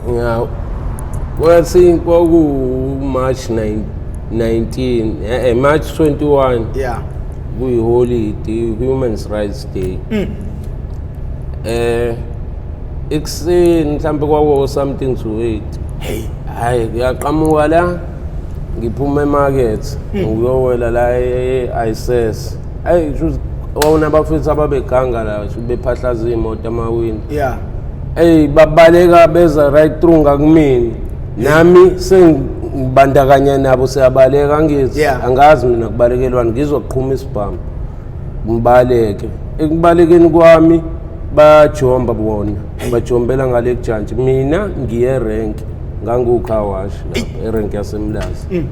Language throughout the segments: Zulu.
Ya, kwathi kwaku-March 9 19 March 21. Kuyiholidi, Human Rights Day. Ekuseni mhlambe kwaku something to 8. Hayi, kuyaqhamuka la, ngiphuma emarket, ngiyowela la e-ISS. Ayi, shuthi wawona abafethu ababeganga la, shuthi bephahlaza iy'moto amawindi. Eyi, babaleka beza right through ngakumina, nami sengibandakanya nabo, siyabaleka ngithi angazi mina kubalekelwani, ngizoqhuma isibhamu ngibaleke. Ekubalekeni kwami bajomba bona, bajombela ngale kujantshi, mina ngiye erenki, ngangiwu-car wash lapha erenki yaseMlazi.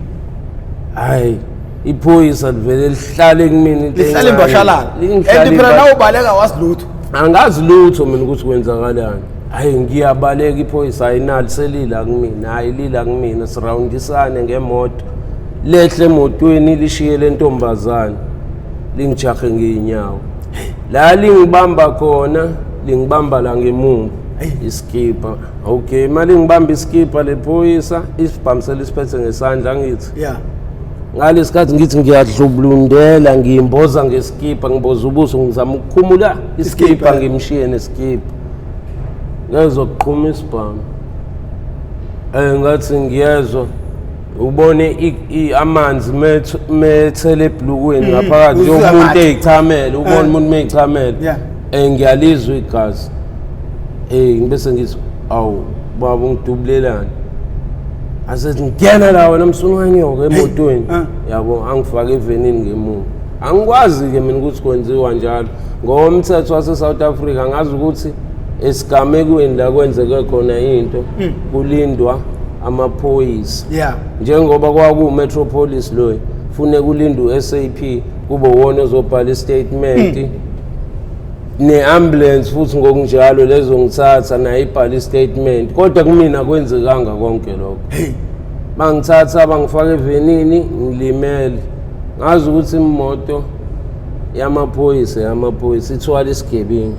Hayi, iphoyisa livele lihlale kumina into Lihlala encane. Imbashalala. Lingihlale And phela nawubaleka wazi lutho. Angazi lutho mina ukuthi kwenzakalani. Hayi, ngiyabaleka, iphoyisa ayinali selila kumina, hayi, lila kumina, sirawundisane ngemoto, lehle emotweni, lishiye le ntombazane, lingijahe ngey'nyawo. La lingibamba khona, lingibamba la ngemuva iskipa. Okay, uma lingibamba iskipa lephoyisa, isibhamu selisiphethe ngesandla, ngithi ngalesi ngithi ngiyadlubulundela, ngiyimboza ngeskipa, ngimboza ubuso, ngizama ukukhumula iskipa. Iskipa. Ngimshiye neskipa, ngezwa kuqhuma isibhamu. Ngathi ngiyezwa, ubone amanzi methele ebhlukweni ngaphakathi. Uzwa Njengomuntu kahle. eyichamele, ubone umuntu meyichamele. Ngiyalizwa igazi. Ngibese ngithi, "Awu baba, ungidubulelani?" Asethi, "Ngena la wena msunu wanyoka emotweni." Yabo, angifake evenini ngemuva. Angikwazi-ke mina ukuthi kwenziwa njalo ngokomthetho wase-South Africa. Ngazi ukuthi esigamekweni la kwenzeke khona into kulindwa amaphoyisa. Njengoba kwakuwu-Metropolis loyo, fune kulindwe u-SAP, kube wona ozobhala istatement, ne-ambulance futhi ngokunjalo lezo ngithatha nayo ibhala istatement, kodwa kumina kwenzekanga konke lokho. Bangithatha bangifaka evenini ngilimele. Ngazi ukuthi imoto yamaphoyisa ithwala isigebengu,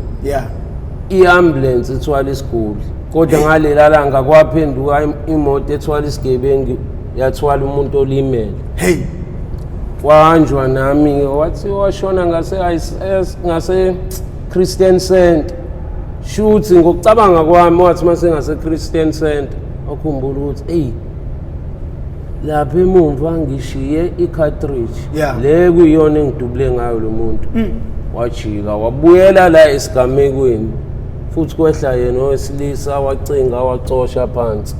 i-ambulance ithwala isiguli, kodwa ngalela langa kwaphenduka imoto ethwala isigebengu yathwala umuntu olimele. Kwahanjwa nami, wathi washona ngase-ISS, ngase-Christian Center. Shuthi ngokucabanga kwami, wathi mase ngase-Christian Center wakhumbula ukuthi, eyi, lapha emumva ngishiye i-cartridge le kuyiyona engidubule ngayo lo muntu. Wajika wabuyela la esigamekweni futhi, kwehla yena owesilisa, wacinga, wacosha phansi.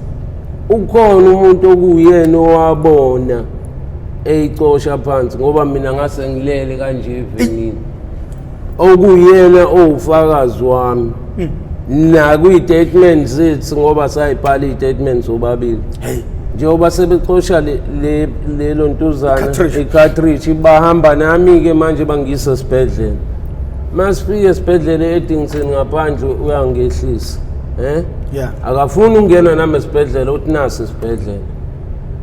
Ukhona umuntu okuyena owabona eyicosha phansi, ngoba mina ngase ngilele kanje evenini, okuyena owufakazi wami nakwi-statement zethu, ngoba sayibhala iy'statement zobabili. Njengoba sebexosha lelo ntuzana, I-cartridge. I-cartridge, bahamba nami-ke manje bangiyisa esibhedlela. Masifike esibhedlela e-Addington, ngaphandle uyangehlisa. Akafuni ukungena nami esibhedlela, uthi nasi isibhedlela.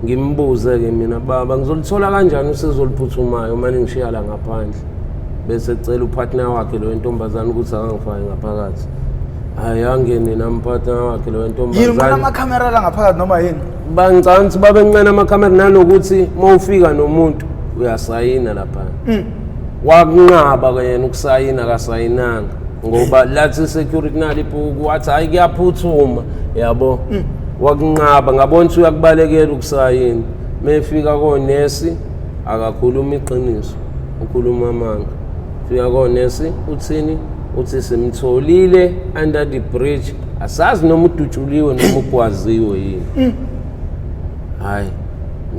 Ngimbuze-ke mina, "Baba, ngizolithola kanjani usizo oluphuthumayo uma ningishiya la ngaphandle?" Bese cela upartner wakhe lo wentombazane ukuthi akangifaki ngaphakathi. Hhayi, angene nami partner wakhe lo Yini khona wentombazane. Amakhamera la ngaphakathi noma yini? Bangicabanga ukuthi babencane amakhamera, nanokuthi uma ufika nomuntu uyasayina laphana. Wakunqaba ke yena ukusayina, akasayinanga, ngoba lathi i-security nalo ibhuku, wathi, "Hhayi, kuyaphuthuma," yabo. Wakunqaba, ngabona ukuthi uyakubalekela ukusayina. Uma efika konesi akakhuluma iqiniso, ukhuluma amanga. Fika konesi uthini? Uthi, "Simtholile under the bridge, asazi noma udutshuliwe noma ugwaziwe yini." Hayi,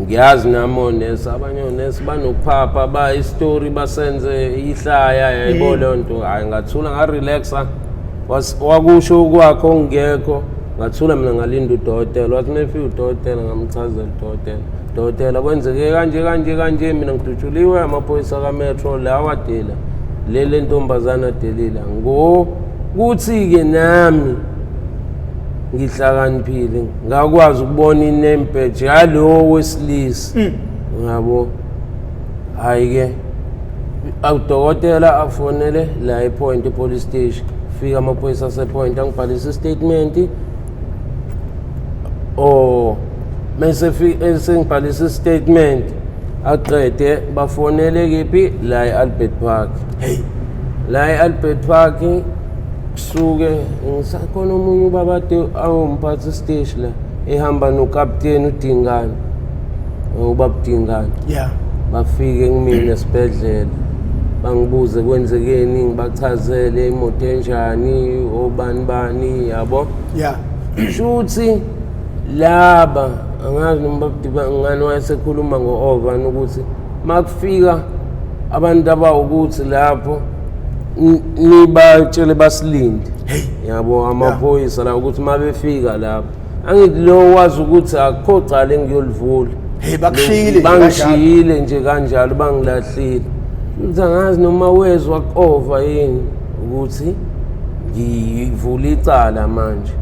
ngiyazi nami onesi, abanye onesi banokuphapha ba isitori basenze ihlaya, yayibo leyo nto. Hayi, ngathula, ngarelaxa. Wakusho kwakho ongekho, ngathula mina, ngalinda udokotela. Wathi uma efika udokotela, ngamchazela udokotela, "Dokotela, kwenzeke kanje kanje kanje, mina ngidutshuliwe amaphoyisa kaMetro lawa adela lele ntombazane adelile." Ngokuthi-ke nami ngihlakaniphile, ngakwazi ukubona i-name badge yalowo wesilisa, ngabo. Hhayi-ke, udokotela afonele la ePoint police station, fika amaphoyisa asePoint, angibhalisa istatement. Oh, mese sengibhalisa istatement aqede bafonele kephi la e-Albert Park. Hey. La e-Albert Park kusuke ngisakhona omunye ubaba ade awumphathi siteshi la ehamba nokapteni uDingane, ubaba uDingane. Yeah. Bafike kumina esibhedlela bangibuze kwenzekeni, ngibachazele imoto enjani, obani bani, yabo. Yeah. Shuthi laba angazi noma ngani wayesekhuluma ngo-Ovan ukuthi makufika abantu abawukuthi lapho nibatshele basilinde, yabo, amaphoyisa la ukuthi mabefika lapho angithi lo wazi ukuthi akukho cala engiyolivula. Hey, bakushiyile nje. Bangishiyile nje kanjalo, bangilahlile. Ukuthi angazi noma wezwa ku-over yini ukuthi ngivula icala manje.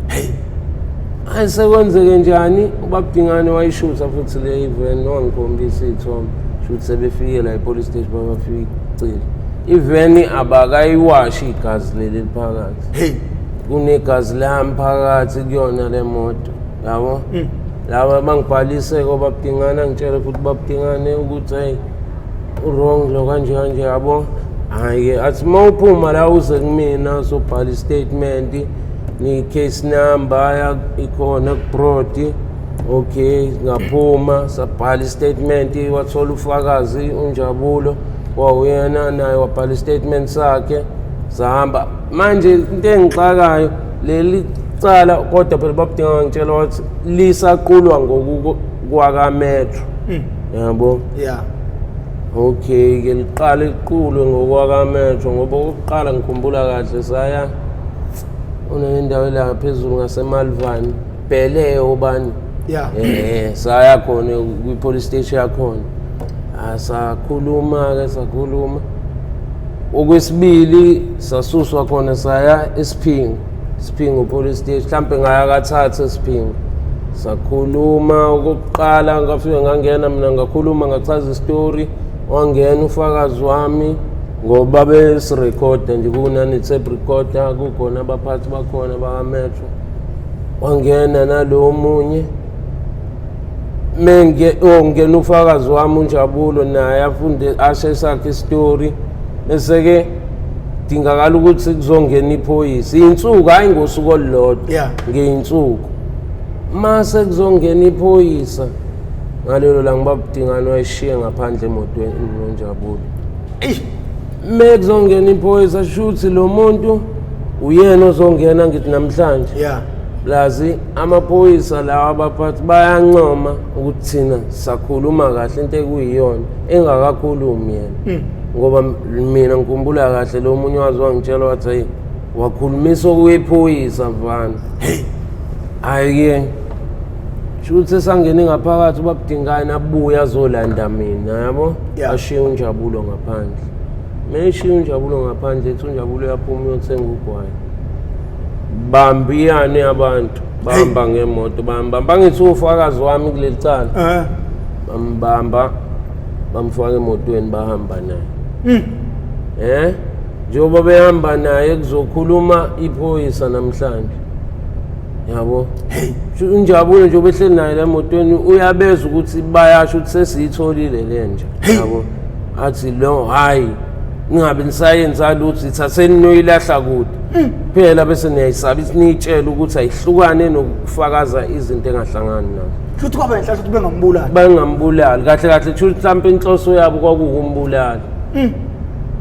Hayi, sekwenzeke njani, ubabudingane wayishutha futhi le iveni, wangikhombisa iy'thombe, shuthi sebefike la e-police station, babaficile iveni abakayiwashi igazi leli liphakathi. Hey. Kunegazi lami phakathi kuyona le moto, yabo. Laba bangibhalise kobabudingane, angitshele futhi babudingane ukuthi hey, wrong lo kanje kanje, yabo. Hhayi-ke athi uma uphuma la uze kumina uzobhala istatement ni-case number ikhona kubrodi. Okay, ngaphuma sabhala istatement, wathola ufakazi uNjabulo wawuyena naye wabhala istatement sakhe, sahamba. Manje into engixakayo leli cala, kodwa phela babudinga ngitshela wathi lisaqulwa ngokwakametro, yabo. Yeah. Okay ke, liqale liqulwe ngokwakametro ngoba okokuqala ngikhumbula kahle saya unendawo la phezulu ngaseMalvani Bhele obani. Yeah. Saya khona kwi-police station yakhona, sakhuluma ke, sakhuluma okwesibili, sasuswa khona saya eSiphingo, Siphingo police station, mhlambe ngaya kathathu eSiphingo. Sakhuluma okokuqala, ngafike ngangena mina ngakhuluma ngachaza isitori, wangena ufakazi wami ngoba besirekhoda nje kunane-tape recorder, kukhona abaphathi bakhona bakametro, wangena nalo omunye menge ongena ufakazi wami uNjabulo naye afunde ashe sakhe isitori, bese-ke dingakala ukuthi kuzongena iphoyisa iy'nsuku, hhayi ngosuku olulodwa, ngey'nsuku. Mase kuzongena iphoyisa ngalelo langa babudingane wayishiye ngaphandle emotweni noNjabulo. Eyi. Me kuzongena iphoyisa, shuthi lo muntu uyena ozongena ngithi namhlanje. Yeah. Lazi amaphoyisa lawa abaphathi bayancoma ukuthi thina sakhuluma kahle into ekuyiyona engakakhulumi yena, ngoba mina ngikhumbula kahle lo munye wazi wangitshela wathi hey, wakhulumisa okuyiphoyisa mfana. Hhayi-ke shuthi sangene ngaphakathi ubabudingane abuye azolanda mina, yabo. Ashiye uNjabulo ngaphandle, meshiye uNjabulo ngaphandle ethi uNjabulo uyaphuma uyothenga ugwayi, bambiyane abantu bahamba ngemoto bambamba, ngithi ufakazi wami kuleli cala. Bambamba bamfaka emotweni bahamba naye. Njengoba behamba naye kuzokhuluma iphoyisa namhlanje, yabo. Unjabulo nje obehleli naye la emotweni uyabeza ukuthi bayasho ukuthi sesiyitholile le nja, yabo. Athi lo hayi, ningabe nisayenza lutho, ithatheni noyilahla kude phela, bese niyayisaba ithi niyitshele ukuthi ayihlukane nokufakaza izinto engahlangani nazo. Futhi kwaba inhlanhla ukuthi bengambulali. Bangambulali kahle kahle, kusho ukuthi mhlawumpe inhloso yabo kwakuwukumbulala,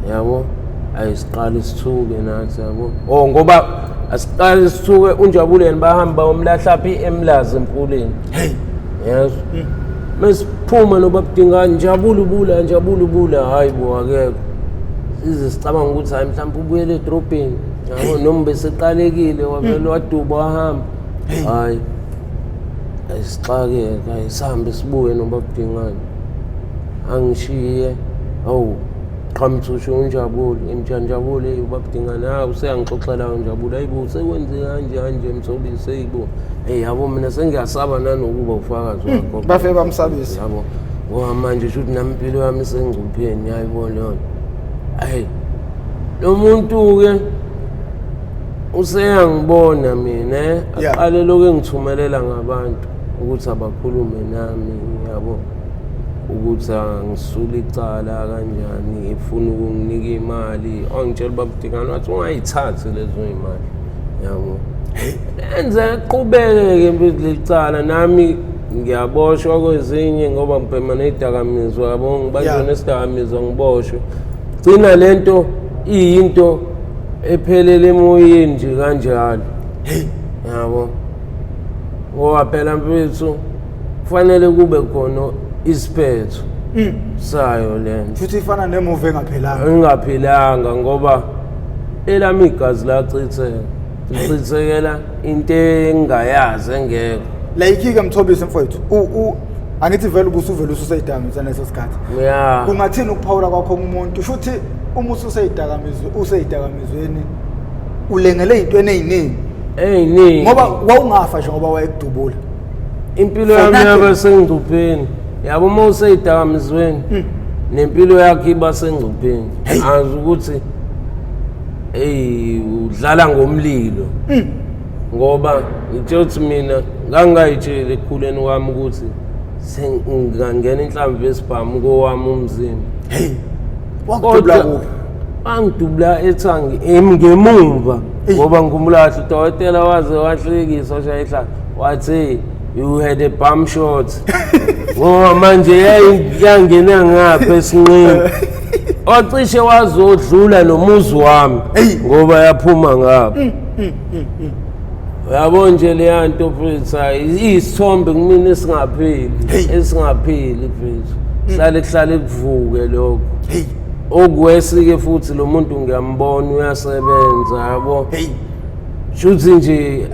yabo. Ayisiqale sithuke nathi, yabo, oh ngoba asiqale sithuke uNjabulo yena bahamba bayomlahla phi eMlazi emfuleni. Hey. Yes. Mesiphuma nobabudingane, Njabulo ubula, Njabulo ubula, hayi bo akekho. Size sicabanga ukuthi hayi mhlawumbe ubuyele edrobheni, yabo, noma beseqalekile wavele waduba wahamba. Hayi ayisixakeke, ayisambe sibuye nobabudingane, angishiye, awu qhamthushe uNjabulo, imjanjabulo ubabudingane, hawu useyangixoxela uNjabulo, hayibo sekwenze kanje kanje Mthobisi, seyibo hey, yabo mina sengiyasaba nanokuba ufakazi wakho. Bafike bamsabisa. Yabo, ngoba manje shuthi nami impilo yami isengcupheni, hayibo leyo. Hayi lo muntu-ke useyangibona mina, aqale lokhu engithumelela ngabantu. Ukuthi abakhulume nami, yabo, ukuthi angisule icala kanjani, ifuna ukunginika imali. Wangitshela ubaba uDingane, wathi ungayithathi lezo y'mali, yabo. Enze qhubeke-ke mfethu leli cala, nami ngiyaboshwa kwezinye ngoba ngibhema ney'dakamizwa, yabo, ngibanjwe nesidakamizwa ngiboshwe. Gcina lento iyinto ephelele emoyeni nje kanjalo, yabo, ngoba phela mfethu kufanele kube khona isiphetho sayo lento. Futhi ifana nemuvi engaphelanga. Engaphilanga, ngoba elami igazi lachitheka, lichithekela into engingayazi engekho. Like-ke Mthobisi mfowethu, angithi vele ubusuvele ususeyidakamizwa leso sikhathi. Ya. Kungathini ukuphawula kwakho kumuntu? Shuthi uma ususeyidakamizwe, useyidakamizweni, ulengele ey'ntweni ey'ningi. Ey'ningi. Ngoba wawungafa nje ngoba wayekudubula. Impilo For yami nothing. yaba sengcupheni, yabo. Uma usey'dakamizweni nempilo yakho iba sengcupheni, azi ukuthi eyi udlala ngomlilo, ngoba ngitshela ukuthi mina ngangingayitsheli ekukhuleni kwami ukuthi sengingangena inhlamvu yesibhamu kowami umzimba. Hey, wakudubula Kodwa kuphi? Bangidubula ethangi ngemumva, ngoba ngikhumbula kahle udokotela waze wahlekisa, washaya ihlala, wathi, "You had a bum shot," ngoba manje yangena ngapha esinqeni, wacishe wazodlula nomuzi wami ngoba yaphuma ngapha, uyabo nje. Leya nto mfethu, hayi, iyisithombe kumina esingapheli, esingapheli mfethu, hlale kuhlale kuvuke lokho. Okuwesi-ke futhi lo muntu ngiyambona uyasebenza, yabo. Shuthi nje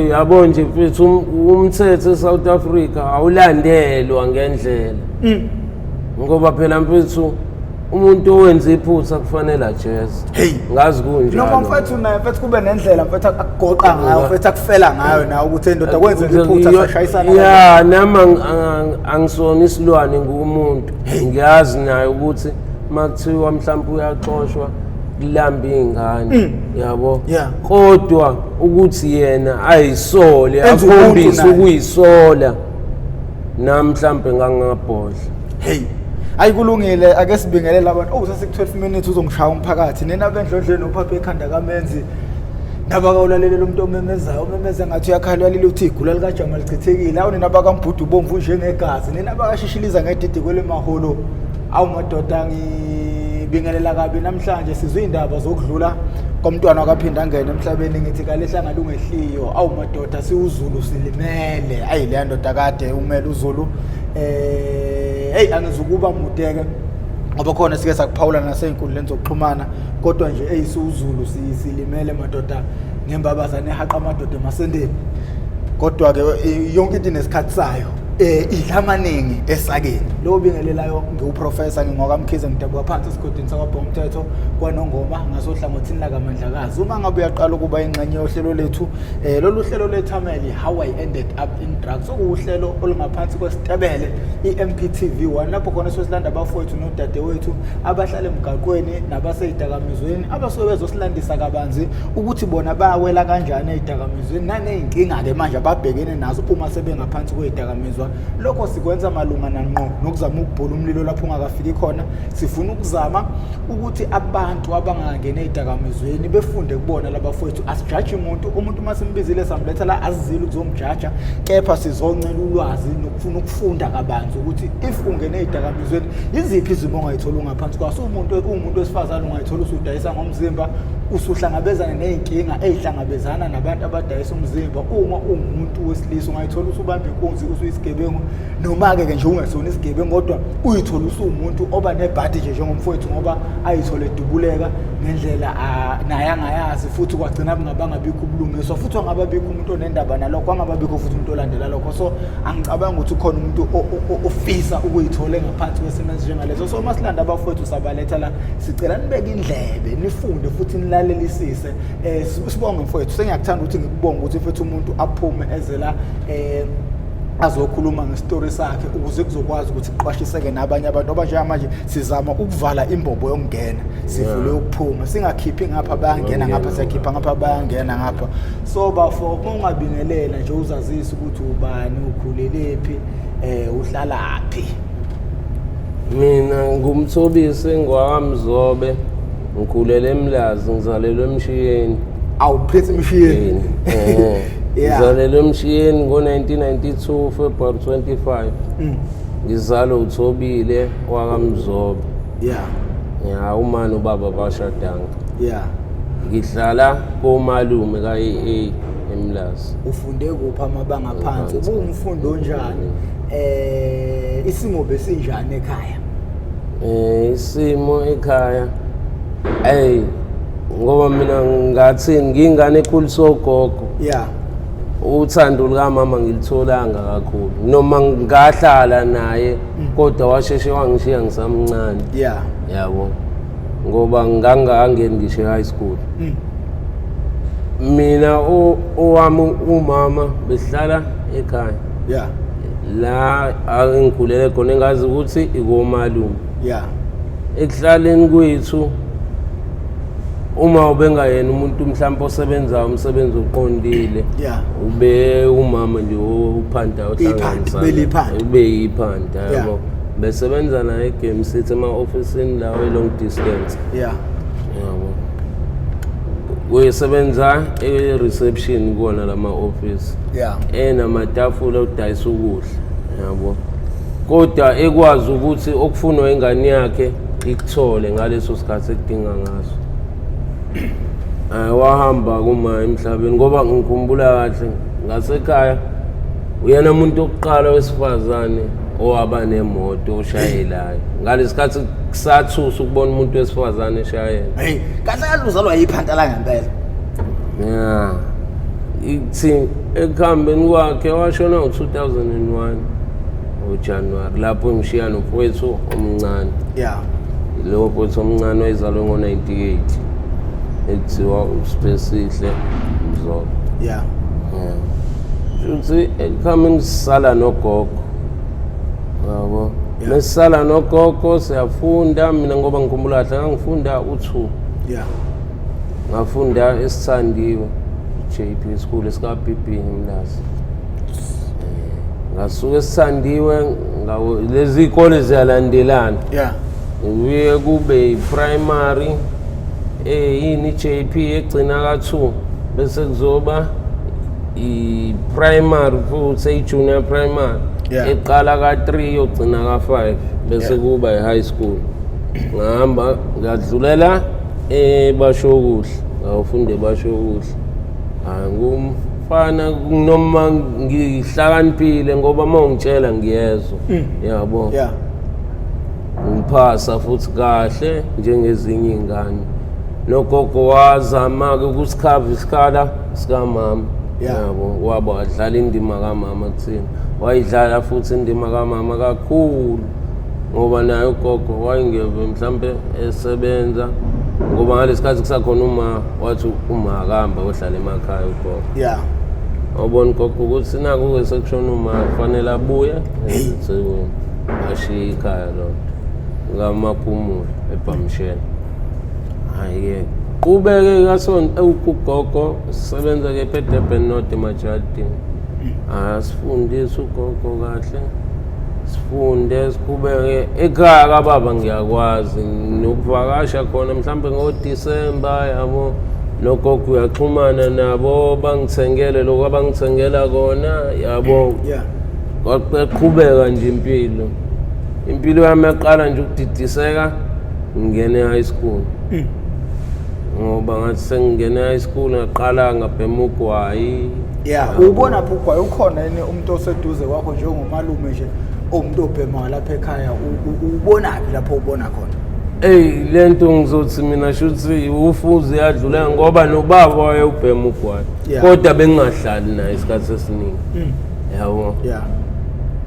yabo nje mfethu, umthetho eSouth Africa awulandelwa ngendlela, ngoba phela mfethu umuntu owenza iphutha kufanele ajeze. Ngazi kunjalo. Noma mfethu naye mfethu kube nendlela mfethu akugoqa ngayo, mfethu akufela ngayo nawe ukuthi indoda kwenze iphutha, sashayisana. Ya, nami angisona isilwane, ngumuntu, ngiyazi naye ukuthi makuthiwa mhlawumbe uyaxoshwa kulamba iy'ngane, yabo. Kodwa ukuthi yena ayisole, Enze ubuntu akhombise naye. ukuyisola, nami mhlawumbe ngangingabhodla. Hey, ayi kulungile, ake sibingelele abantu. Oh, sasiku 12 minutes, uzongishaya umphakathi. Nina bendlondleni uphaphe ekhanda kamenzi. Nabakawulalelela umuntu omemezayo, omemeza ngathi uyakhala, uyalila uthi igula likajama lichithekile. Awu nina bakambhudu ubomvu njengegazi. Nina bakashishiliza ngedidi kwele maholo. Awu madoda, ngibingelela kabi namhlanje, sizwe indaba zokudlula komntwana wakaphinda angene emhlabeni, ngithi kalehlanga lungehliyo. Awu madoda, siwuzulu silimele. Ayi leya ndoda kade umele uZulu. Hey, angizukuba mudeke ngoba khona sike sakuphawula nasey'nkundleni zokuxhumana, kodwa nje eyisiwuzulu silimele madoda ngembabazane ehaqa amadoda emasendeni. Kodwa-ke yonke into inesikhathi sayo, idla amaningi esakeni. Lo bingelelayo ngiwuprofessor, ngingokaMkhize, ngidabuka phansi esigodini sakwaBhongomthetho kwaNongoma, ngasohlangothini lakaMandlakazi. Uma ngabe uyaqala ukuba ingxenye yohlelo lethu, lolu hlelo lethameli How I Ended Up in Drugs, okuwuhlelo olungaphansi kwesitebele i-MPTV 1, lapho khona sosilanda abafowethu nodadewethu abahlala emgaqweni nabasey'dakamizweni, abasuke bezosilandisa kabanzi ukuthi bona bawela kanjani ey'dakamizweni naney'nkinga-ke manje ababhekene nazo uma sebengaphansi kwey'dakamizwa. Lokho sikwenza malunga nangqo nokuzama ukubhula umlilo lapho ungakafiki khona. Sifuna ukuzama ukuthi abantu abangangeni ey'dakamizweni befunde kubona labafowethu. Asijaji umuntu, umuntu uma simbizile samletha la asizile ukuzomjaja, kepha sizoncela ulwazi nokufuna ukufunda kabanzi ukuthi if ungene ey'dakamizweni yiziphi izimo ongayithola ungaphansi kwaso. Uwumuntu wesifazane ungayithola usudayisa ngomzimba, usuhlangabezana ney'nkinga ey'hlangabezana nabantu abadayisa umzimba. Uma uwumuntu wesilisa ungayithola usubamba inkunzi, usuyisigebengu, noma-ke ke nje ungesona isigebengu kodwa uyithole usuwumuntu oba nebhadi nje njengomfowethu, ngoba ayithole edubuleka ngendlela naye angayazi, futhi kwagcina kungabanga bikho ubulungiswa, futhi wangaba bikho umuntu onendaba nalokho, kwangaba bikho futhi umuntu olandela lokho. So angicabanga ukuthi ukhona umuntu ofisa ukuyithole ngaphansi kwesimo esinjengaleso. So uma silanda abafowethu sabaletha la, sicela nibeke indlebe, nifunde futhi nilalelisise. Sibonge mfowethu, sengiyakuthanda ukuthi ngikubonge ukuthi futhi umuntu aphume ezela Azokhuluma ngestori sakhe ukuze kuzokwazi ukuthi kuqwashiseke nabanye abantu, ngoba njengamanje sizama ukuvala imbobo yokungena, sivule ukuphuma, singakhiphi ngapha bayangena ngapha, siyakhipha ngapha bayangena ngapha. So bafo, uma ungabingelela nje uzazise ukuthi ubani, ukhulelephi, uhlalaphi. Mina ngumthobisi ngwakamzobe, ngikhulele eMlazi, ngizalelwe eMshiyeni. Awuphethe emshiyeni? Ngizalelwe eMshiyeni ngo-1992 February 25. Ngizalwe uThobile wakaMzobe. Ya, uma nobaba bashadanga. Ngihlala komalume ka-AA eMlazi. Ufunde kuphi amabanga aphansi? Ubungumfundi onjani? Isimo besinjani ekhaya? Isimo ekhaya, ey, ngoba mina ngathi ngingane ekhuliswa ugogo. Uthando lukamama ngilitholanga kakhulu, noma ngahlala naye kodwa washeshe wangishiya ngisamncane. Yabo, ngoba ngangangeni ngisho high school. Mina owami umama besihlala ekhaya. La engikhulele khona, engazi ukuthi ikomalume. Ekuhlaleni kwethu, uma ubengayena umuntu mhlawumbe osebenzayo umsebenzi oqondile, ube umama nje uphanda, ohlanganisa ube yiphanda, yabo. Besebenza naye eGame City ema-ofisini lawo e-long distance. Yabo, uyesebenza e-reception kuwona lama-office, enamatafula okudayisa ukudla, yabo, kodwa ekwazi ukuthi okufunwa ingane yakhe ikuthole ngaleso sikhathi ekudinga ngaso. Wahamba kuma emhlabeni, ngoba ngikhumbula kahle ngasekhaya uyena umuntu wokuqala wesifazane owaba nemoto oshayelayo. Ngalesikhathi kusathusa ukubona umuntu wesifazane eshayela. Hey, kahle kahle uzalwa yiphanta la ngempela. Yeah. Ithi ekuhambeni kwakhe washona ngo-2001 ngoJanuwari, lapho ngishiya nomfowethu omncane. Lowo mfowethu omncane wayezalwe ngo-98, ekuthiwa uSiphesihle Mzobe. Shuthi ekuhambeni sisala nogogo, yabo. Mesisala nogogo siyafunda, mina ngoba ngikhumbula kahle ngangifunda u-2. Ngafunda esithandiwe JP School esika BB eMlazi. Ngasuka esithandiwe, lezi zikole ziyalandelana. Kuye kube i-primary eyini JP egcina ka-2, bese kuzoba i-primary futhi i-junior primary eqala ka-3 yogcina ka-5, bese kuba i-high school. Ngahamba ngadlulela eBashokuhle, ngawufunda eBashokuhle. Ngumfana noma ngihlakaniphile, ngoba uma ungitshela ngiyezwa, yabo. Ngiphasa futhi kahle njengezinye iy'ngane. Nogogo wazama-ke ukusikhava isikhala sikamama. Yabo, waba wadlala indima kamama kuthina. Wayidlala futhi indima kamama kakhulu, ngoba naye ugogo wayengeve mhlampe esebenza, ngoba ngalesikhathi kusakhona uma wathi uma akahamba ohlala emakhaya ugogo. Wabona ugogo ukuthi naku-ke sekushona uma kufanele abuye eThekwini, ashiye ikhaya lodwa ngamaphumulo eBhamshela. Hhayi-ke qhubeke kasonto ugogo sisebenza-ke eDurban North emajardini. Asifundise ugogo kahle, sifunde siqhubeke. Ekhaya kababa ngiyakwazi nokuvakasha khona mhlambe ngoDisemba, yabo, nogogo uyaxhumana nabo bangithengele lokho abangithengela kona, yabo. Kwaqhubeka nje impilo. Impilo yami yaqala nje ukudidiseka ngingene e-high school. Ngoba ngathi sengingene e-high school ngaqala ngabhema ugwayi. Ubona phi ugwayi? Ukhona yini umuntu oseduze kwakho njengomalume nje owumuntu obhemayo lapha ekhaya? Ubonaphi lapho ubona khona? Eyi, lento ngizothi mina shuthi ufuze yadlula, ngoba nobaba wayewubhema ugwayi. Kodwa bengingahlali naye isikhathi esiningi. Yabo.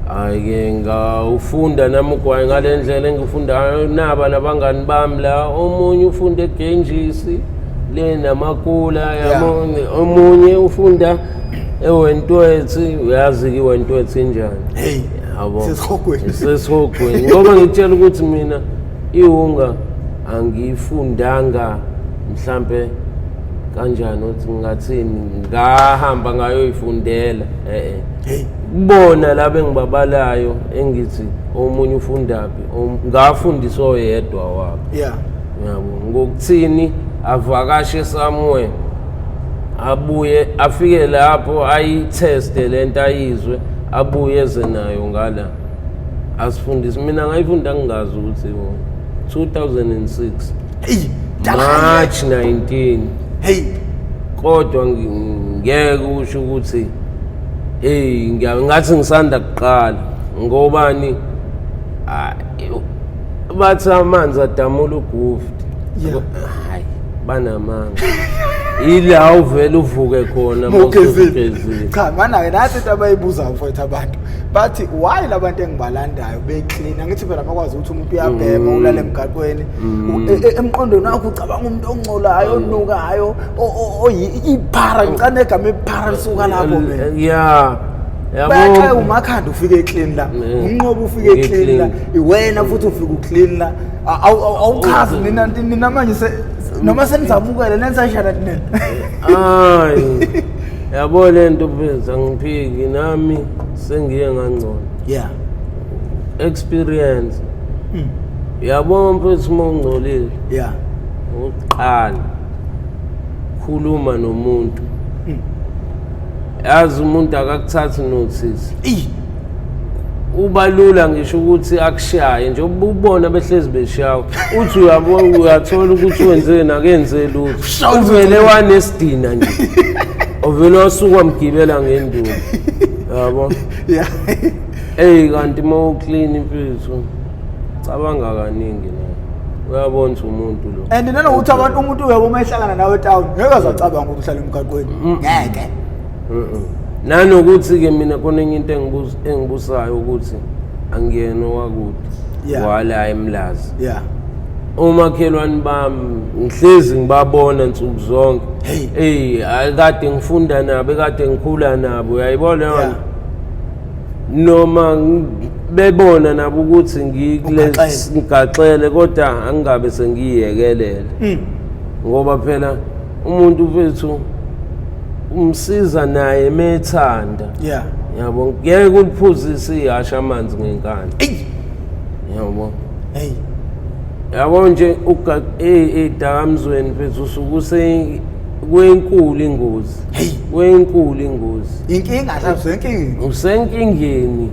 Hhayi-ke ngawufunda nami ugwayi ngale ndlela engifundayo naba nabangani bami la. Omunye ufunda eGenjisi le namakula, yabo. Omunye ufunda Ewentwethi, uyazi-ke iwentwethi injani. Hey. Yabo. Sesihogweni. Sesihogweni. Ngoba ngitshela ukuthi mina iwunga angiyifundanga mhlampe kanjani, ukuthi ngingathini, ngahamba ngayoyifundela, eh. Hey. Kubona laba engibabalayo engithi omunye ufundaphi, ngafundiswa oyedwa wabo. Yabo, ngokuthini avakashe somewhere, abuye afike lapho ayitheste lento, ayizwe, abuye eze nayo ngala asifundise. Mina ngayifunda ngingazi ukuthi 2006 Hey. March 19. Hey. Kodwa ngeke usho ukuthi hey, ngathi ngisanda kuqala, ngobani bathi amanzi adamula ugufti. Hayi, banamanga, ila uvele uvuke khona. Mawugezile. Mawusugezile. Cha mana-ke nathi into abayibuzayo mfowethu, abantu bathi why labantu engibalandayo beclean. Angithi phela makwazi ukuthi umuntu uyabhema, ulala emgaqweni. Emqondweni wakho ucabanga umuntu ongcolayo, onukayo, iphara ngicane egama iphara lisuka lapho mina. Ya, Bayaxhaya yabo. umakhanda ufike eclean la, umnqobo ufike eclean la, eclean. iwena futhi ufike uclean la. Awuchazi nina manje noma senizamukele nenza njani nina? Hayi, yabo, lento pheze angiphiki, nami sengiye ngangcono. Experience, yabo mfethu, uma ungcolile, okokuqala khuluma nomuntu, yazi umuntu akakuthathi notice. Uba lula ngisho ukuthi akushaye nje, ubona behlezi beshawa, uthi uyabona, uyathola ukuthi wenzeni, akenze lutho. Ushawa. Uvele wanesidina nje, uvele wasuka wamgibela ngenduku, yabo. Eyi, kanti uma uclean mfethu, cabanga kaningi naye, uyabona ukuthi umuntu lo. And nanokuthi abantu, umuntu uyabo uma ehlangana nawe etown ngeke azacabanga ukuthi uhlala emgaqweni, ngeke. Nanokuthi-ke mina khona enye into engibusayo ukuthi angiyena owakude wala eMlazi. Omakhelwane bami ngihlezi ngibabona nsuku zonke. Hey. Eyi, kade ngifunda nabo, kade ngikhula nabo, uyayibona leyo nto? Noma bebona nabo ukuthi ngikule Ugaxele. Ngigaxele, kodwa angingabe sengiyiyekelela, ngoba phela umuntu mfethu umsiza naye methanda. Yabo, ngeke uliphuzise ihasha amanzi ngenkani. Eyi. Yabo. Hey. Yabo nje, ey'dakamizweni mfethu usuke use kwenkulu ingozi. Hey. Kwenkulu ingozi. Inkinga mhlawumbe inkinga. Usenkingeni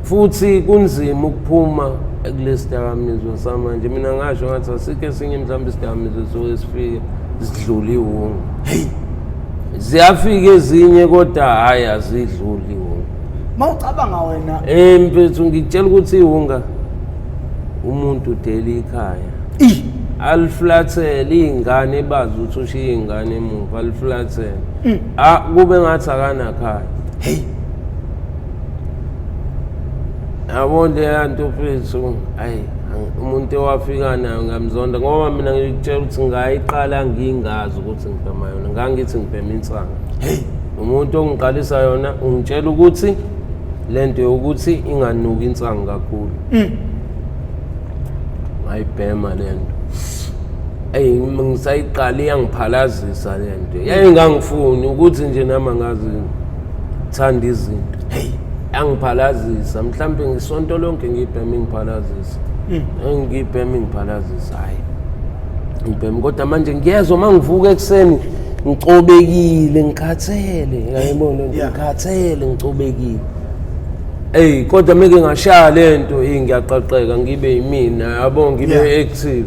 futhi kunzima ukuphuma kulesi dakamizwa samanje. Mina ngasho ngathi asikho esinye mhlawumbe isidakamizwa soke sifike sidlule iwunga. Hey. Ziyafika ezinye, kodwa hhayi, azidluli iwunga. Mawucabanga wena. Mfethu, ngikutshela ukuthi iwunga umuntu udela ikhaya, aliflathele iy'ngane, bazi ukuthi ushiye iy'ngane emuva, aliflathele. Ah, kube ngathi akanakhaya. Hey. Yabo leya nto mfethu, ayi, umuntu owafika nayo ngamzonda, ngoba mina ngikutshela ukuthi ngayiqala ngingazi ukuthi ngibhema yona, ngangithi ngibhema insangu. Hey. Umuntu ongiqalisa yona ungitshela ukuthi lento yokuthi inganuki insangu kakhulu. Ngayibhema lento. Eyi, ngisayiqala iyangiphalazisa lento, yayingangifuni ukuthi nje nami angazi thanda izinto. Hey. Yangiphalazisa mhlampe ngisonto lonke ngiyibhema, ingiphalazisa, ngiyibhema, ingiphalazisa. Hhayi, ngibhema, kodwa manje ngiyezwa uma ngivuka ekuseni ngicobekile, ngikhathele, uyayibona lento? Ngikhathele, ngicobekile. Eyi, kodwa meke ngashaya lento, eyi, ngiyaqaqeka, ngibe yimina, yabo, ngibe active.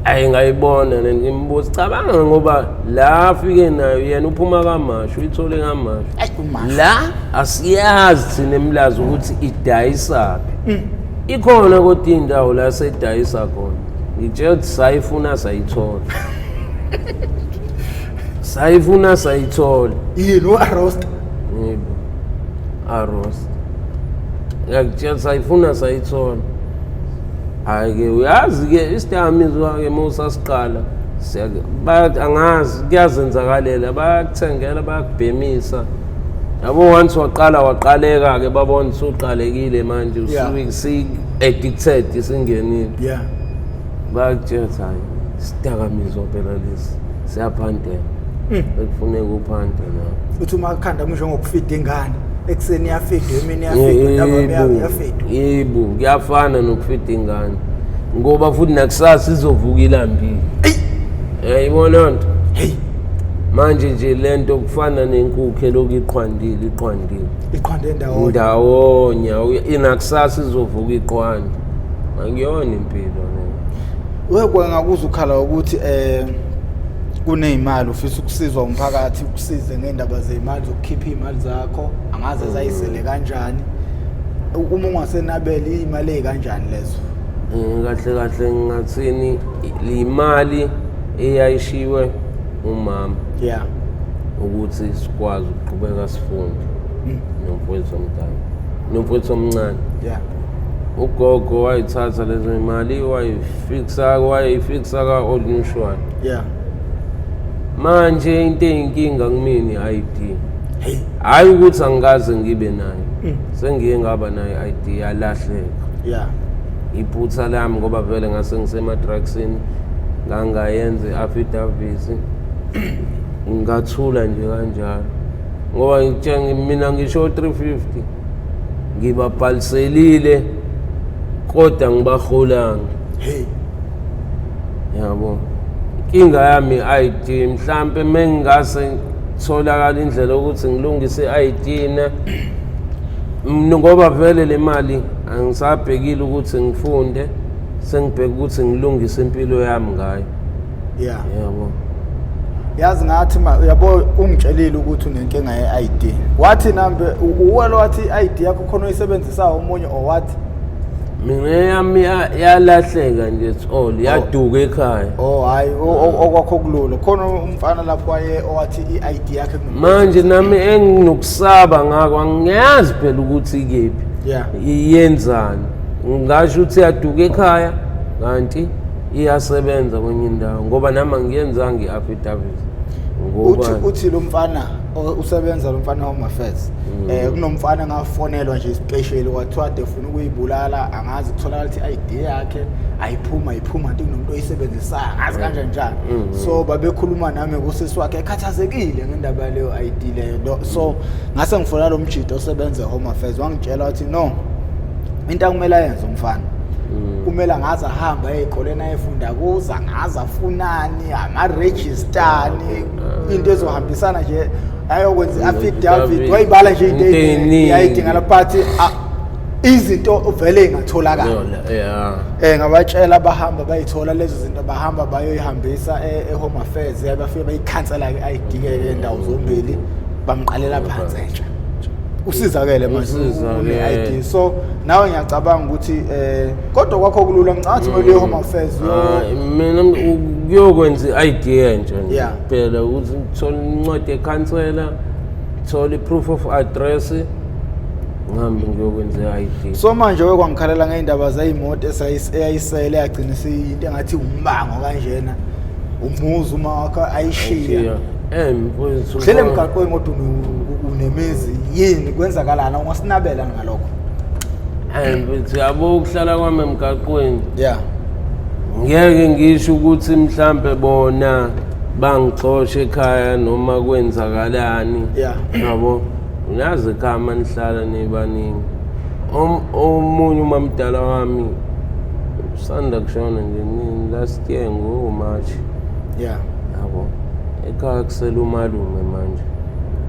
Ayi, ngayibona le, ngimbuza, cabanga, ngoba la afike nayo yena uphuma kaMashu, uyithole kaMashu. Ayi, uMashu. La asiyazi thina eMlazi ukuthi idayisaphi. Ikhona kodwa indawo la seyidayisa khona. Ngitshela ukuthi sayifuna sayithola, sayifuna sayithola. Yini, u-arost? Yebo, arost, ngiyakutshela, sayifuna sayithola. Hhayi-ke, uyazi-ke isidakamizwa-ke uma usasiqala, angazi kuyazenzakalela, bayakuthengela, bayakubhemisa. Yabo, once waqala waqaleka-ke, babona usuqalekile manje, usuke si-addicted, isingenile. Bayakutshela ukuthi hhayi, isidakamizwa phela lesi, siyaphantela, ekufuneka uphante nawe. Uthi uma kukhanda njengokufida ingane, ekuseni iyafidwa, emini iyafidwa, ntambama iyafidwa. Yebo, kuyafana nokufida ingane, ngoba futhi nakusasa izovuka ilambile. Yayibona nto. Hey. Manje nje lento kufana nenkukhu elokhu iqhwandile, iqhwandile. Iqhwande ndawonye. Ndawonye, inakusasa izovuka iqhwande. Akuyona impilo leyo. Wekwe ngakuza ukhala ukuthi kuneyimali ufisa ukusizwa umphakathi, ukusize ngendaba zemali zokukhipha imali zakho, angaze zayisele kanjani. Uma ungasenabeli imali ezikanjani lezo? Kahle kahle ngingathini, imali eyayishiwe umama. Ukuthi sikwazi ukuqhubeka sifunde nomfowethu omdala, nomfowethu omncane. Ugogo wayithatha lezo imali wayifixa ka-Old Mutual. Manje into eyinkinga kumina i-ID. Hey. Hayi ukuthi angikaze ngibe nayo. Sengiye ngaba nayo i-ID, yalahleka. Iphutha lami ngoba vele ngase ngisema-drugsini, ngangayenza i-affidavit, ngathula nje kanjalo. Ngoba ngitshela mina ngisho 350 ngibabhaliselile kodwa ngibaholanga. Hey. Yabo. Inkinga yami i-ID, mhlambe mengingase tholakala indlela yokuthi ngilungise i-ID na, ngoba vele le mali angisabhekile ukuthi ngifunde, sengibheka ukuthi ngilungise impilo yami ngayo. Yabo. Yazi ngathi uyabo ungitshelile ukuthi unenkinga ye-ID. Wathi nambe uwelo wathi i-ID yakho khona oyisebenzisayo omunye or what? Mina yami yalahleka nje, it's all yaduka ekhaya. Oh hayi, okwakho kulula. Khona umfana lapho waye owathi i-ID yakhe Manje nami enginokusaba ngakho, angiyazi phela ukuthi ikephi. Iyenzani? Ngingasho ukuthi yaduka ekhaya kanti iyasebenza kwenye indawo, ngoba nami angiyenzanga i-affidavit. Ngoba Uthi lo mfana usebenza lo mfana Home Affairs. Kunomfana ngafonelwa nje special kwathiwa ade ufuna ukuyibulala, angazi kutholakala ukuthi i-ID yakhe ayiphuma, ayiphuma kanti kunomuntu oyisebenzisayo, angazi kanjani njani. So babekhuluma nami kusisi wakhe ekhathazekile ngendaba yaleyo ID leyo. So ngase ngifona lo mjito osebenza eHome Affairs, wangitshela wathi no, into akumele ayenze umfana kumele angaze ahamba ey'koleni ayefunda kuzo, angaze afunani ama-registani, into ezohambisana nje ayokwenza i-affidavit, wayibala nje into Into eyayidingala, but izinto vele ingatholakala. Ngabatshela bahamba bayithola lezo zinto, bahamba bayoyihambisa e-Home Affairs, bafike bayikhansela ke i-ID ke ndawo zombili, bamqalela phansi entsha. Usizakele manje Usizakele. une-ID. So nawe ngiyacabanga ukuthi kodwa kwakho kulula, ngicabanga ukuthi uye Home Affairs Mina kuyokwenza i-ID entsha nje kuphela, ukuthi ngithole incwadi yekhansela, ngithole i-proof of address, ngihambe ngiyokwenza i-ID. So manje wekwangikhalela ngey'ndaba zey'moto eyayisele yagcina isiyinto engathi umbango kanjena, umuzi uma wakho ayishiya. Mfowethu, Uhlele emgaqweni kodwa unemizi, yini kwenzakalana? Ungasinabela ngalokho? Mfowethu, yabo ukuhlala kwami emgaqweni, ngeke ngisho ukuthi mhlambe bona bangixoshe ekhaya noma kwenzakalani. Yabo, uyazi ekhaya manihlala nibaningi. Omunye umamdala wami usanda kushona nje last year ngo-March. Yabo, ekhaya kusele umalume manje,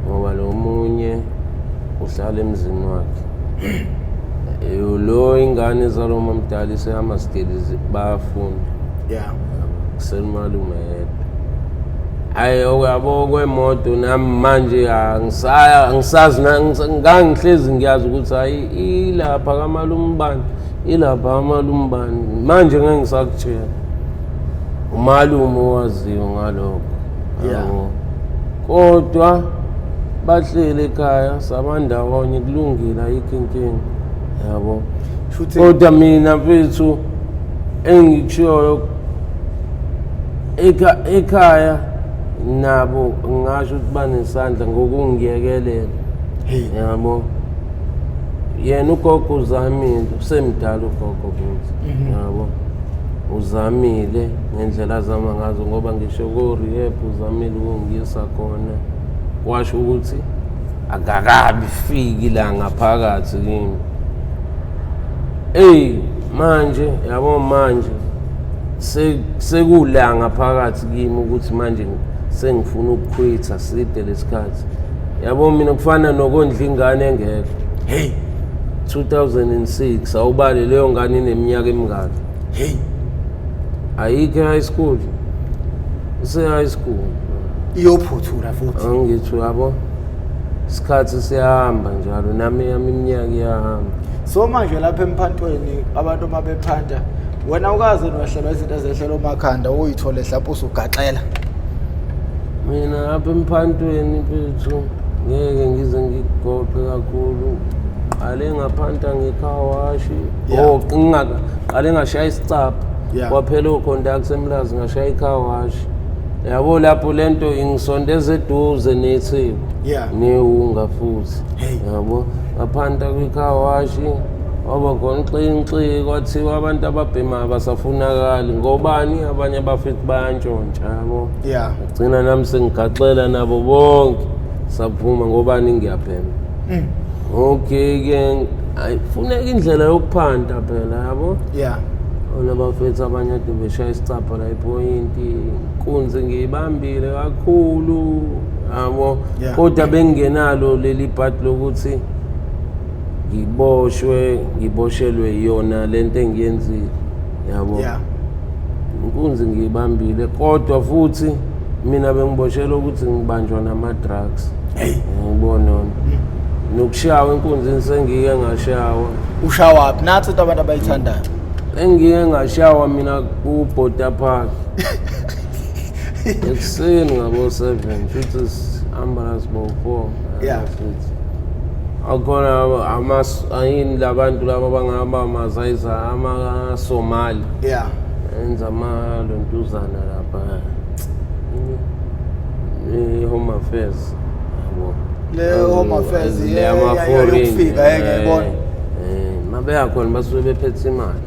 ngoba lo munye uhlala emzini wakhe. Lo ingane zalo mamdala isehamaskeli bayafunda. Kusele umalume yedwa. Hayi, yabo kwemoto nami manje angisazi, ngangihlezi ngiyazi ukuthi hayi ilapha kamalume bani, ilapha kamalume bani. Manje ngeke ngisakutshela. Umalume owaziyo ngalokho. Yabo. Kodwa bahlele ekhaya sabandawonye, kulungile, ayikho inkinga. Yabo. Shuthi Kodwa mina mfethu engikushoyo ekhaya nabo ngingasho ukuthi banesandla ngokungiyekelela. Yabo, yena ugogo uzamile, usemdala ugogo futhi. Yabo, uzamile ngendlela azama ngazo, ngoba ngisho ko-rehab uzamile ukungiyisa khona, washo ukuthi akakabi fiki la ngaphakathi kimi. Eyi, manje yabo, manje sekula ngaphakathi kimi ukuthi manje sengifuna ukukhwitha side lesikhathi. Yabo, mina kufana nokondla ingane engekho. 2006, awubale leyo ngane ineminyaka emingaki? Ayikho e-high school, ise-high school. Iyophuthula futhi. Angithi uyabo, isikhathi siyahamba njalo, nami yami iminyaka iyahamba. So manje lapha emphantweni, abantu uma bephanta, wena ukaze wehlelwa izinto ezehlela omakhanda, uyithole mhlawumbe usugaxela? Mina apha emphantweni, mfethu, ngeke ngize ngikugoqe kakhulu. Qale ngaphanta nge-car wash. Oh, qale ngashaya isicapha. Kwaphela o-conductor eMlazi, ngashaya i-car wash. Yabo, lapho lento ingisondeza eduze neTheku newunga futhi. Yabo, ngaphanta kwi-car wash, waba khona uxinxi, kwathiwa abantu ababhemayo abasafunakali, ngobani, abanye abafethu bayantshontsha, yabo. Gcina nami sengigaxela nabo bonke, saphuma, ngobani, ngiyabhema. Okay ke, ayi, funeka indlela yokuphanta phela, yabo. Ona bafethu abanye ade beshaya isicapha la iphoyinti, inkunzi ngiyibambile kakhulu, yabo. Kodwa bengingenalo leli bhadi lokuthi ngiboshwe, ngiboshelwe yona lento engiyenzile, yabo. Inkunzi ngiyibambile, kodwa futhi mina bengiboshelwe ukuthi ngibanjwa nama-drugs. Ngibona yona nokushawa enkunzini, sengike ngashawa. Ushawaphi? Nathi into abantu abayithandayo. Engike ngashawa mina ku-Border Park ekuseni ngabo-7, futhi ambulance bowu-4. Futhi akhona ayini labantu laba bangaba mazayiza ama-Somali enza amalontuzana lapha i-Home Affairs, yabo. Le Home Affairs, Le yama-foreign, yokufika, ngiyayibona. Mabeya khona basuke bephethe imali.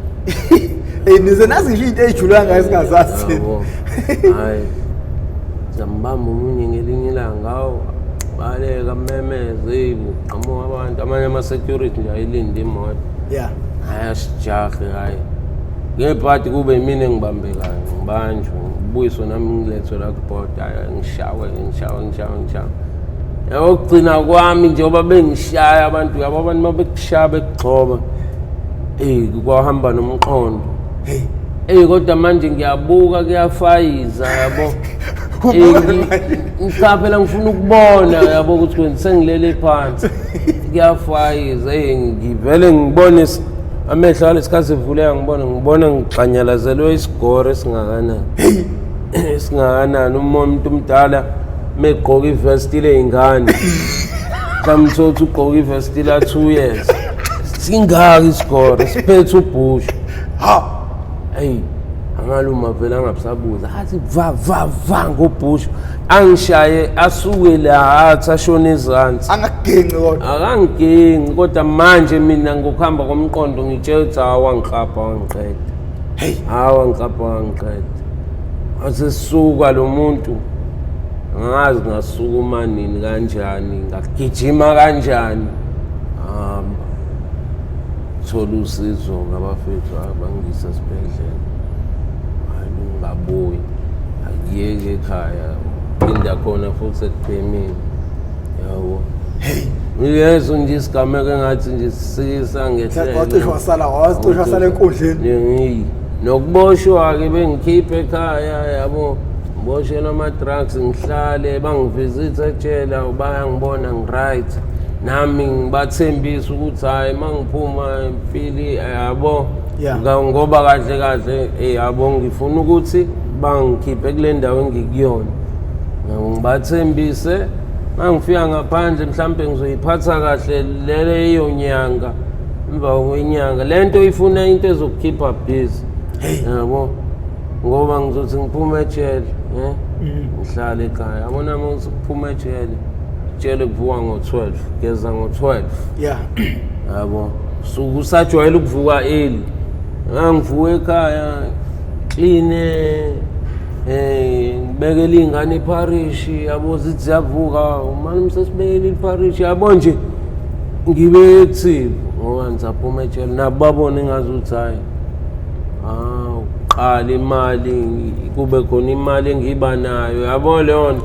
Nize nazi ngisho into ey'jule kangaka singazazi. Yabo. Hayi, siyambamba omunye ngelinye ilanga, awu, baleka, memeze, eyi, kuqhamuka abantu, amanye ama-security nje ayilinde imoto. Hayi, asijahe, hayi, ngebhadi kube yimina engibambekayo, ngibanjwe, ngibuyiswe nami, ngilethwe la kubhoda. Hayi, ngishawe, ngishawe, ngishawe, ngishawe. Yabo, kugcina kwami, njengoba bengishaya abantu, yabo, abantu uma bekushaya bekugxoba, eyi, kwahamba nomqondo. Eyi, kodwa manje ngiyabuka kuyafayiza, yabo. Ubuka manje. Cha, phela ngifuna ukubona, yabo, ukuthi kwenza sengilele phansi kuyafayiza. Eyi, ngivele ngibone amehlo alesikhathi evuleka, ngibone ngigxanyalazelwe isigore esingakanani, esingakanani. Uma umuntu umdala megqoka ivesti ley'ngane, mhlawumbe uthole ukuthi ugqoka ivesti la 2 years, singaka isigore siphethe ubhushu. Eyi, amalume avele angabusabuza, athi va va va ngobhushu, angishaye, asuke la, athi ashone ezansi. Angakugenci kodwa? Akangigenci, kodwa manje mina ngokuhamba komqondo ngitshela ukuthi hawu, wangiklabha wangiqeda. Hawu, wangiklabha wangiqeda. Wasesuka lo muntu, angazi ngasukuma nini, kanjani, ngagijima kanjani, hamba thola usizo-ke, abafethu abangisa esibhedlela. Hayi, ngingabuyi, akuyeki ekhaya, phinda khona futhi ekubhemini, yabo. Leso nje isigameko engathi nje sisangehlela. Wacishe wasala enkundleni. Nokuboshwa-ke, bengikhiphe ekhaya, yabo, ngiboshelwa ama-drugs, ngihlale bangivizitha ejele, bayangibona ngi-right, nami ngibathembisa ukuthi hhayi, uma ngiphuma impili, yabo. Ngoba kahle kahle, yabo, ngifuna ukuthi bangikhiphe kule ndawo engikuyona. Yabo, ngibathembise uma ngifika ngaphandle mhlampe ngizoyiphatha kahle leyo nyanga, emva kwenyanga le nto ifuna into ezokukhipha busy, yabo, ngoba ngizothi ngiphuma ejele, ngihlale ekhaya, yabona, uma usuphuma ejele Ngikutshele kuvuka ngo-12, geza ngo-12. Yeah. Yabo, suke usajwayele ukuvuka early. Ngangivuka ekhaya, clean, ngibekele iy'ngane ipharishi, yabo, zithi ziyavuka, umane sesibekele ipharishi, yabo nje, ngibe active ngoba ngisaphuma ejele, nabo babone ngazuthi hhayi, qala imali, kube khona imali engiba nayo, yabo leyo nto.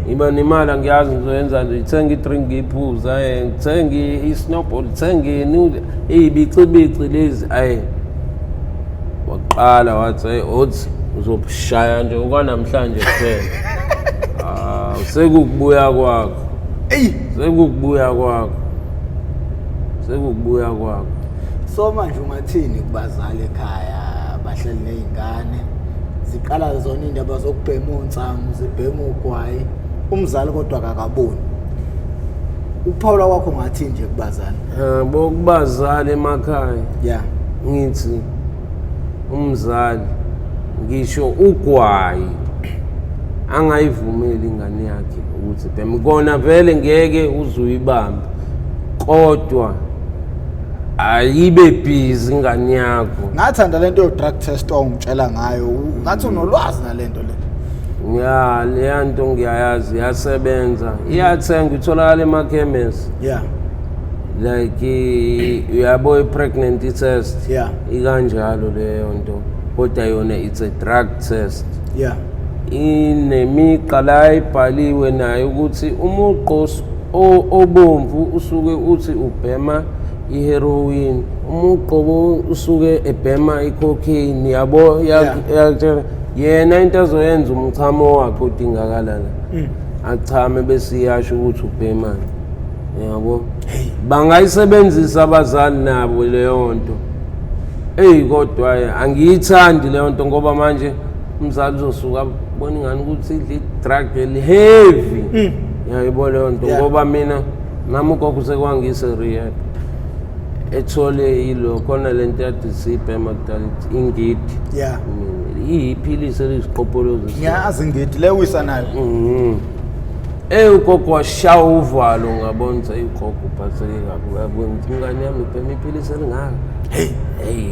Ngiba nemali, angiyazi ngizoyenza nje, ngithenga i-drink ngiyiphuza, ngithenga i-snowball, ngithenge iy'bicibici lezi, ayi. Waqala wathi, hey, othi uzobushaya nje okwanamhlanje kuphela. Ah, sekukubuya kwakho. Eyi. Sekukubuya kwakho. Sekukubuya kwakho. So manje ungathini kubazali ekhaya bahleli ney'ngane, ziqala zona iy'ndaba zokubhema onsangu, zibhema ugwayi, umzali kodwa akakaboni. Ukuphawula kwakho ungathini nje kubazali? Bokubazali emakhaya. Yeah. Ngithi umzali ngisho ugwayi angayivumeli ingane yakhe ukuthi ibheme, kona vele ngeke uzuyibambe, kodwa ayibe busy ingane yakho. Ngathanda lento yo drug test ongitshela ngayo, ngathi unolwazi nalento le. Ya, leya nto ngiyayazi, iyasebenza, iyathenga, itholakala emakhemesi. Yeah. Like uyabo i-pregnant test. Yeah. Ikanjalo leyo nto, kodwa yona it's a drug test. Yeah. Inemigqa la ibhaliwe nayo ukuthi umugqo obomvu usuke uthi ubhema i-heroin, umugqo usuke ebhema i-cocaine, yabo, yena into azoyenza umchamo wakhe odingakala la, achame bese iyasho ukuthi ubhemani, yabo. Bangayisebenzisa abazali nabo leyo nto. Eyi, kodwa angiyithandi leyo nto, ngoba manje umzali uzosuka abona ingane ukuthi idla i-drug eli-heavy, yayibona leyo nto. Ngoba mina nami ugogo sekwangise rehab, ethole ilo khona lento yade siyibhema kudala, ingidi. Yeah. Iyiphilisi eliziqopolozi. Ngiyazi ingidi le uyisa nayo. Ugogo washaya uvalo, ngabona ukuthi eyi, ugogo uphatheke kabi, uyabona ukuthi ingane yami ibhema iphilisi elingaka. Hey. Hey,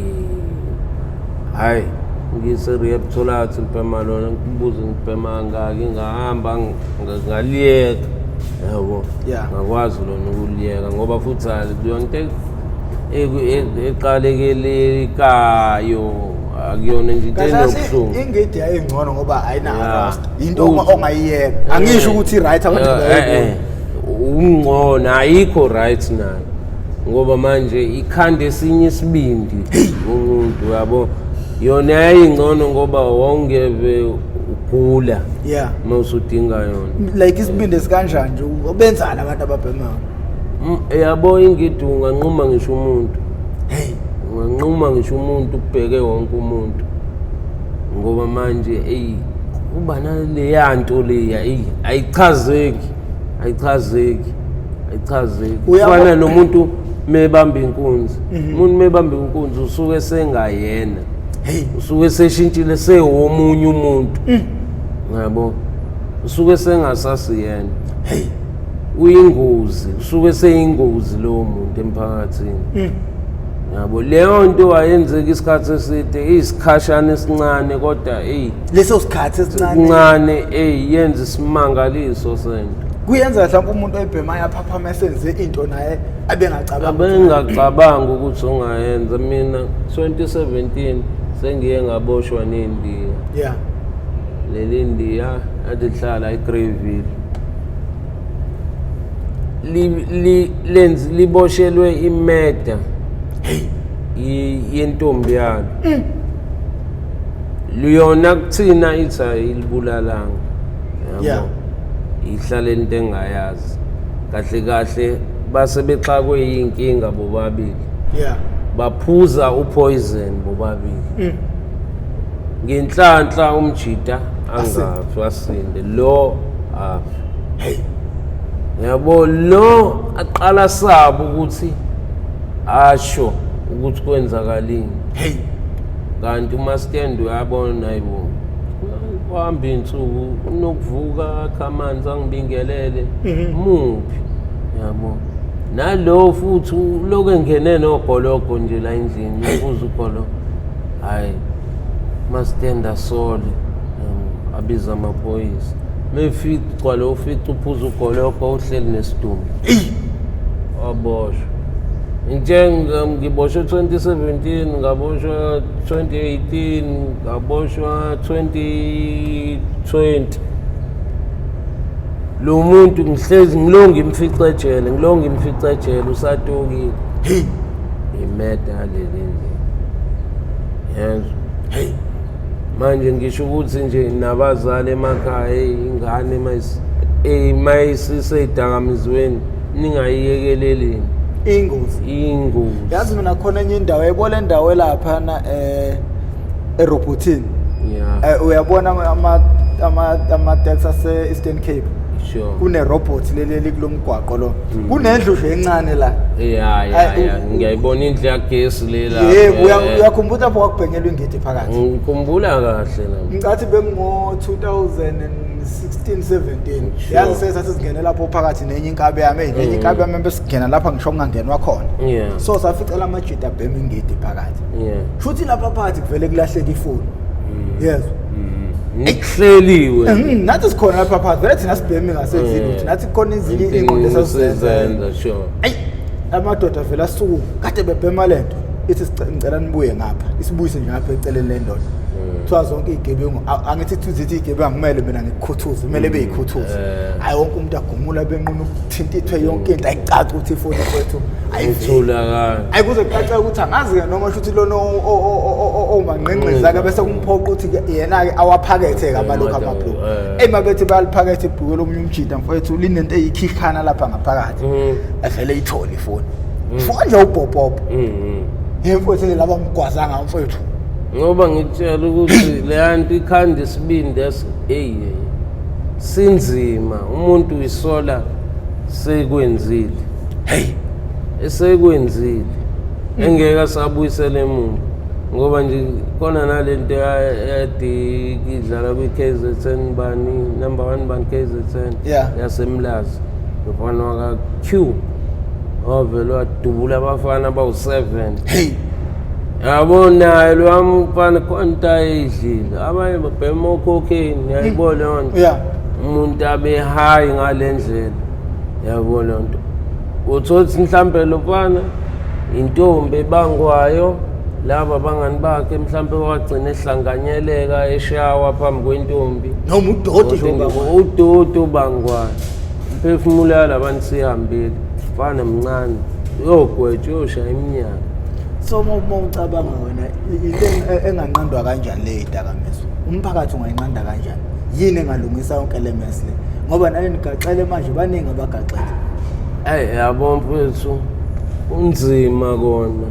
hayi, ngise rehab, thola ukuthi ngibhema lona, ngibuze ngibhema kangaki, ngahamba ngaliyeka, yabo. Yeah. Ngakwazi lona ukuliyeka, ngoba futhi akuyona into eqalekelekayo, akuyona nje into Kahle kahle enobuhlungu. Ingidi yayingcono ngoba ayina Yeah. arrest. Into ongayiyeka. Angisho ukuthi i-right, abantu bayayibona. Ungcono, ayikho right nayo, ngoba manje ikhanda esinye isibindi umuntu, yabo. Yona yayingcono ngoba wawungeve ugula Yeah. uma usudinga yona. Like isibindi esikanjani nje, benzani abantu ababhemayo? Yabo, ingidi unganquma ngisho umuntu. Hey. Unganquma ngisho umuntu, ubheke wonke umuntu, ngoba manje eyi, kuba naleya nto leya, eyi, ayichazeki, ayichazeki, ayichazeki. Kufana nomuntu mebamba inkunzi, umuntu mebamba inkunzi usuke sengayena. Hey. Usuke seshintshile, sewomunye umuntu, yabo, usuke sengasasiyena. Hey. Uyingozi, usuke seyingozi lowo muntu emphakathini, yabo. Leyo nto ayenzeka isikhathi eside, isikhashana esincane, kodwa eyi, Leso sikhathi esincane. Kuncane, eyi, yenza isimangaliso sento. Kuyenza mhlawumbe umuntu oyibhemayo aphaphame esenze into naye abengacabanga. Abengacabangi ukuthi ungayenza. Mina 2017 sengiye ngaboshwa nendiya. Yeah. Leli ndiya ade lihlala eGreyville, lenzi liboshelwe i-murder yentombi yalo. Liyona kuthina ithi ayilibulalanga, yabo. Ihlale into engayazi kahle kahle, base bexakwe yinkinga bobabili. Baphuza upoison bobabili. Ngenhlanhla umjida angafi, asinde, lo afi. Hey. Yabo, lo aqala sabo ukuthi asho ukuthi kwenzakalini. Hey. Kanti umastand uyabona, ayibo. Wahamba iy'nsuku unokuvuka akha amanzi angibingelele muphi yabo nalo futhi uloku engene nogologo nje la endlini ubuza ugologo hhayi masitenda sole yabo, abiza amaphoyisa mefica lo ufica uphuza ugologo uhleli nesidumbu waboshwa nje ngiboshwe 2017 ngaboshwa 2018 ngaboshwa 2020 lo muntu ngihlezi ngilo ngimfice ejele ngilo ngimfice ejele usatokile Hey imeda leli ndlela yezwa hey manje ngisho ukuthi nje nabazali emakhaya hey ingane mayisiseyidakamizweni ningayiyekeleleni ingozi ingozi yazi mina khona enye indawo yayibona indawo elaphana erobotini ya uyabona ama-taxi ase-Eastern Cape sure kune robot leli elikulomgwaqo lo kunendlu nje encane la ya ya Ay, ya ngiyayibona indlu yagesi le la yebo uyakhumbula lapho kwakubhenyelwa ingidi phakathi ngikhumbula kahle nami ngicathi bengo 2016 17 Sure. yazi sesathe singene lapho phakathi nenye inkabi yami hey nenye inkabi yami besigena lapha ngisho kungangenwa khona yeah so saficela amajita abhema ingidi phakathi yeah futhi lapha phakathi kuvele kulahleka ifoni yezwa nikuhleliwe Nathi sikhona lapha phakathi vele thina sibhemi ngasenzini ukuthi nathi khona ezinye iy'nqondo esasizenza esizenza sure ayi amadoda vele asukume kade bebhema lento ithi ngicela nibuye ngapha isibuyise nje ngapha eceleni lendoda kuthiwa zonke iy'gebengu angithi kuthi zithi iy'gebengu akumele mina ngikukhuthuze kumele beyikhuthuze hhayi wonke umuntu agumula benquna ukuthintithwe yonke into ayicaci ukuthi ifoni kwethu ayiveli itholakala ayi kuze kucace ukuthi angazi-ke noma shuthi lona omangqingqiza-ke bese kumphoqa ukuthi-ke yena-ke awaphakethe-ke amalokhu amabhluku eyi mabethi bayaliphakethe ibhuku lomunye umjida mfowethu linento eyikhikhana lapha ngaphakathi avele ithole ifoni foni nje ubhobhobho ye mfowethu nje laba mgwazanga mfowethu ngoba ngikutshela ukuthi leya nto ikhanda isibindi eyi sinzima umuntu uyisola sekwenzile hey esekwenzile engeke asabuyisela emuva ngoba nje khona nalento yade idlala kwi-KZN bani number 1 bani KZN Yeah. yasemlazi mfana waka Q wavele wadubula abafana abawu-7 hey yabo naye lowa mfana khona into ayidlile abanye babhema ococaine yayibona leyo nto yeah umuntu abe high ngale ndlela yabo leyo nto uthola ukuthi mhlampe lo mfana intombi ebangwayo laba bangani bakhe mhlampe wagcina ehlanganyeleka eshawa phambi kwentombi noma udoti nje ubaba udoti obangwayo umphefumulo yalabantu sihambile mfana mncane uyogwetshwa uyoshaya iminyaka so uma ucabanga wena into enganqandwa kanjani le yidakamizwa umphakathi ungayinqanda kanjani yini engalungisa yonke le mess le ngoba nale nigaxele manje baningi abagaxele Eyi yabo mfethu kunzima kona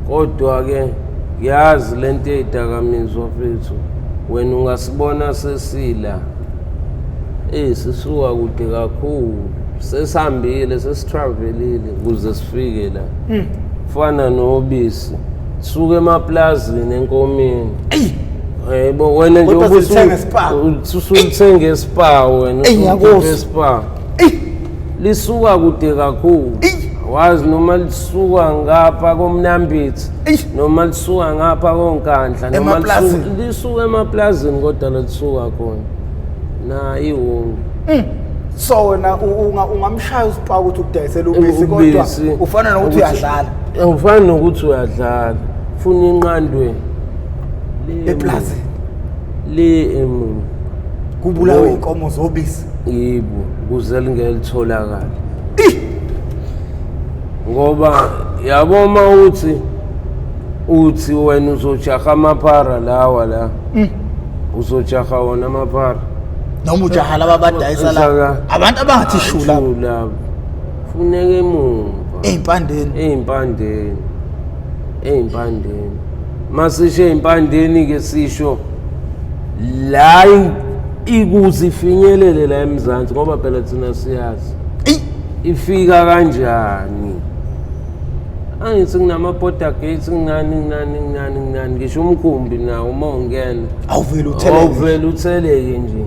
kodwa-ke yazi lento ey'dakamizwa mfethu wena ungasibona sesila eyi sisuka kude kakhulu sesihambile sesitravelile ukuze sifike la fana nobisi suka emaplazini enkomeni yebo wena nje Kodwa silithenga eSpar. usulithenga eSpar wena Eyi, ngiyakuzwa. usukhipha eSpar lisuka kude kakhulu wazi noma lisuka ngapha komnambithi Eyi. noma lisuka ngapha konkandla noma Emaplazini. lisuka emaplazini kodwa lisuka khona na iwongi so wena ungamshaya uSpar ukuthi ukudayisela ubisi kodwa Ubisi. ufana nokuthi uyadlala ufana nokuthi uyadlala funa inqandwe le eplazini le emuva kubulawe iy'nkomo zobisi yebo ukuze lingeke litholakale ngoba yabo uma uthi wena uzojaha amaphara lawa la uzojaha wona amaphara noma ujaha laba abadayisa la abantu abangathi shu laba Shu laba funeka emuva ey'mpandeni ey'mpandeni ey'mpandeni masisho ey'mpandeni ke sisho la ikuze ifinyelele la eMzansi ngoba phela thina siyazi Eyi, ifika kanjani Angithi kunama-border gates, kunani kunani kunani kunani, ngisho umkhumbi nawo uma ungena awuvele utheleke. Awuvele utheleke nje,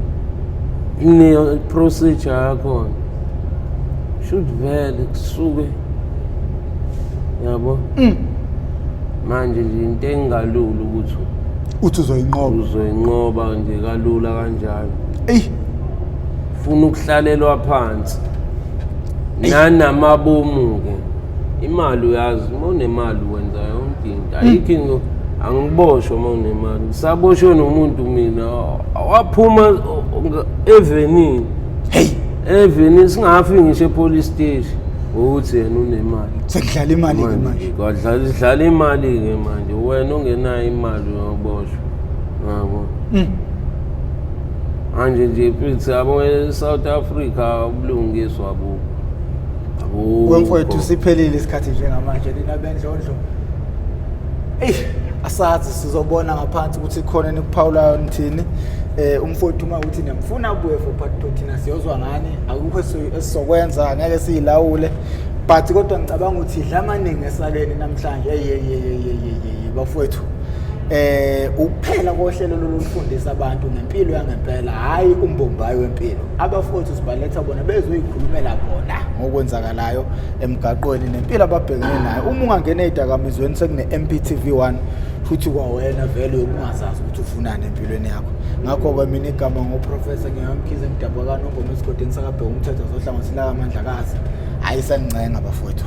ine-procedure yakhona. Shuthi vele kusuke, yabo, manje nje into engalula ukuthi uthi uzoyinqoba. Uzoyinqoba nje kalula kanjalo. Eyi. Funa ukuhlalelwa phansi nanamabomu-ke. Imali, uyazi, uma unemali wenza yonke into, ayikho into. Angiboshwa uma unemali. Ngisaboshwe nomuntu mina waphuma evenini. Hey. Evenini, singafi ngisho e-police station, ukuthi yena unemali. Sekudlala imali-ke manje. Kwadlala, idlala imali-ke manje. Wena ongenayo imali uyoboshwa, yabo. Manje nje mfethu, yabo, e-South Africa ubulungiswa abukho. Abukho. Wemfowethu, siphelile isikhathi njengamanje. Nina bendlondlo, eyi, asazi, sizobona ngaphansi ukuthi khona enikuphawulayo, nithini. Umfowethu, uma ukuthi niyamfuna abuye for part 2, thina siyozwa ngani. Akukho esizokwenza, ngeke siyilawule, but kodwa ngicabanga ukuthi idla amaningi esakeni namhlanje. Hey, hey, hey, hey, hey, hey, bafowethu, ukuphela kohlelo lolufundisa abantu ngempilo yangempela, hayi umbombayi wempilo. Abafowethu sibaletha bona bezoyikhulumela bona ngokwenzakalayo emgaqweni nempilo ababhekene nayo. Uma ungangena ey'dakamizweni, sekune-MPTV 1 futhi kwawena vele uyokungazazi ukuthi ufunani empilweni yakho. Ngakho-ke mina igama ngoProfessor Ngiyamkhize, ngidabuka kaNongoma, esigodini sakabheka umthetho, zohlangothi lakamandlakazi. Hhayi, sangincenga bafowethu.